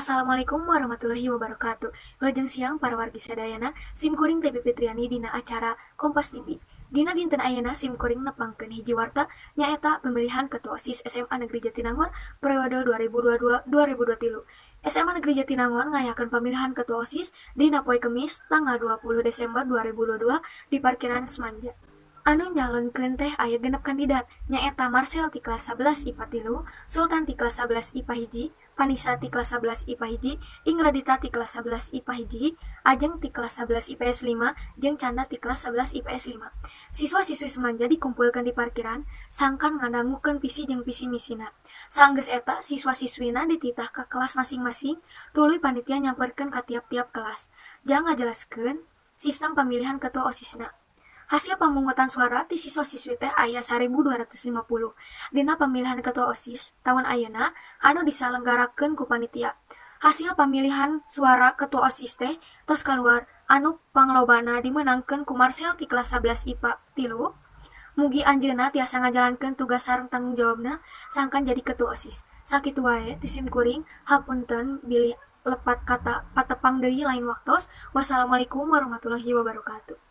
Assalamualaikum warahmatullahi wabarakatuh. Wilujeng siang para wargi sadayana, sim kuring Tebi Fitriani dina acara Kompas TV. Dina dinten ayeuna sim kuring nepangkeun hiji warta, nyaeta pemilihan Ketua OSIS SMA Negeri Jatinangor periode 2022-2023. SMA Negeri Jatinangor ngayakeun pemilihan Ketua OSIS dina poe Kemis tanggal 20 Desember 2022 di parkiran Smanja. Anu nyalonkeun teh aya 6 kandidat, nyaeta Marcel ti kelas 11 IPA 3, Sultan ti kelas 11 IPA 1, Vanessa ti kelas 11 IPA 1, Ingradita ti kelas 11 IPA 1, Ajeng ti kelas 11 IPS 5, jeung Canda ti kelas 11 IPS 5. Siswa-siswi Smanja dikumpulkeun di parkiran sangkan ngadangukeun visi jeung visi misina. Saenggeus eta, siswa-siswina dititah ka kelas masing-masing, tuluy panitia nyamperkeun ka tiap-tiap kelas jang ngajelaskeun sistem pamilihan ketua OSISna. Hasil pamungutan suara ti siswa-siswi teh aya 1250 dina pamilihan ketua OSIS tahun ayeuna anu disalenggarakeun ku panitia. Hasil pamilihan suara ketua OSIS teh tos kaluar, anu panglobana dimeunangkeun ku Marcel ti kelas 11 IPA 3. Mugi anjeunna tiasa ngajalankeun tugas sareng tanggung jawabna sangkan jadi ketua OSIS. Sakitu wae ti sim kuring, hapunten bilih lepat kata, patepang deui lain waktos. Wassalamualaikum warahmatullahi wabarakatuh.